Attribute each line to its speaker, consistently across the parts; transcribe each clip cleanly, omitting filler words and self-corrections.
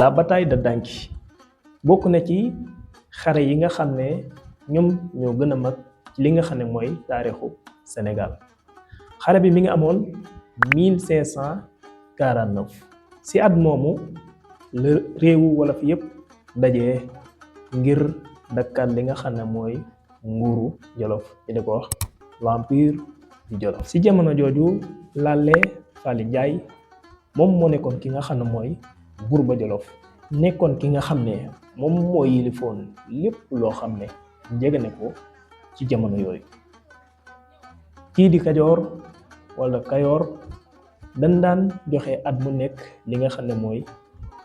Speaker 1: la bataille de Danki bokk na ci xare yi nga xam ne ñoom ñoo gën a mag ci li nga xam ne mooy taarixu Sénégal xare bi mi ngi amoon 1549 si at moomu la réewu wolof yépp dajee ngir dakkaat li nga xam ne mooy nguuru Jolof ñu di ko wax l'empire du Jolof. si jamono jooju Làlle Fally Njaay moom moo nekkoon ki nga xam ne mooy buur ba Jolof nekkoon ki nga xam ne moom moo yilifoon lépp loo xam ne jege ne ko ci jamono yooyu. kii di Kajoor wala Kayoor dañ daan joxe at mu nekk li nga xam ne mooy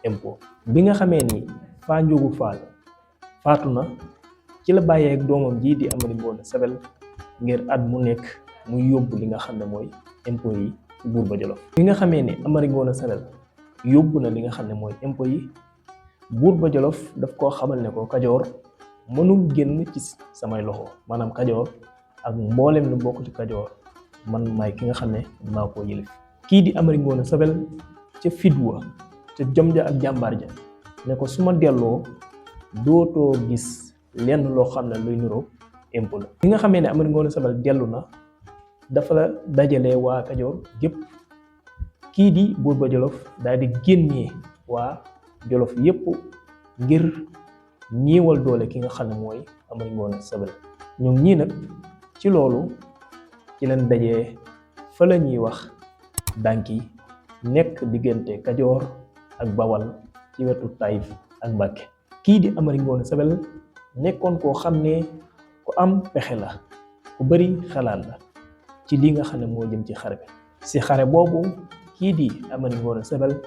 Speaker 1: impôt. bi nga xamee ni Faa Njuugu Faal faatu na ci la bàyyee ak doomam ji di Amari Ngoone Sabel ngir at mu nekk muy yóbbu li nga xam ne mooy impôt yi ci buur ba Jolof. bi nga xamee ni Amari Ngoone Sabel yóbbu na li nga xam ne mooy impôt yi, buur ba Jolof daf koo xamal ne ko Kajoor mënul génn ci samay loxo, maanaam Kajoor ak mboolem lu bokk ci Kajoor man maay ki nga xam ne maa koo yilif. kii di Amari Ngoone Sabel ca fidwa ca jom ja ak jàmbaar ja ne ko su ma delloo dootoo gis lenn loo xam ne luy niroo impôt la. bi nga xamee ne Amari Ngoone Sabel dellu na dafa la dajale waa Kajoor gépp. kii di buur ba Jolof daal di génnee waa Jolof yépp ngir ñiiwal doole ki nga xam ne mooy Amari Ngoone Sabel. ñoom ñii nag ci loolu ci leen dajee fa la ñuy wax Danki nekk diggante Kajoor ak Bawal ci wetu Taïf ak Mbàkke. kii di Amari Ngoone Sabel nekkoon koo xam ne ku am pexe la, ku bari xalaat la ci li nga xam ne moo jëm ci xare bi. si xare boobu kii di Amari Ngoone Sabel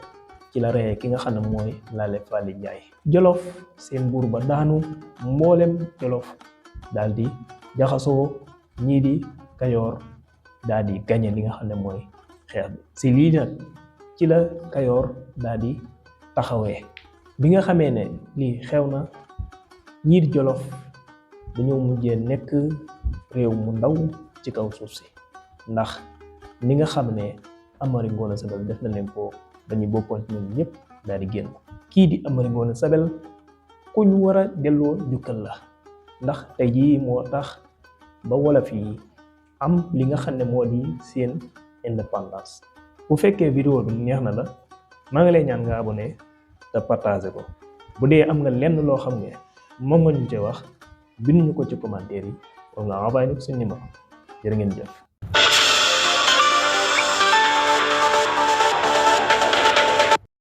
Speaker 1: ci la reyee ki nga xam ne mooy Làlle Fally Njaay. Jolof seen buur ba daanu, mboolem Jolof daal di jaxasoo, ñii di Kayoor daal di gañe li nga xam ne mooy xeex bi. si lii nag ci la Kayoor daal di taxawee. bi nga xamee ne lii xew na, ñii di Jolof dañoo mujjee nekk réew mu ndaw ci kaw suuf si, ndax ni nga xam ne Amari Ngoone Sabel def na leen ko dañuy bokkoon ci ñoom ñëpp daal di génn. kii di Amari Ngoone Sabel ku ñu war a delloo jukkal la, ndax tey jii moo tax ba wolof yi am li nga xam ne moo di seen indépendance. bu fekkee vidéo bi neex na la, maa ngi lay ñaan nga abonné te partagé ko. bu dee am nga lenn loo xam ne moom nga ñu ci wax, bind ñu ko ci commentaire yi wala nga envoyé ñu ko seen numéro. jërë ngeen jëf.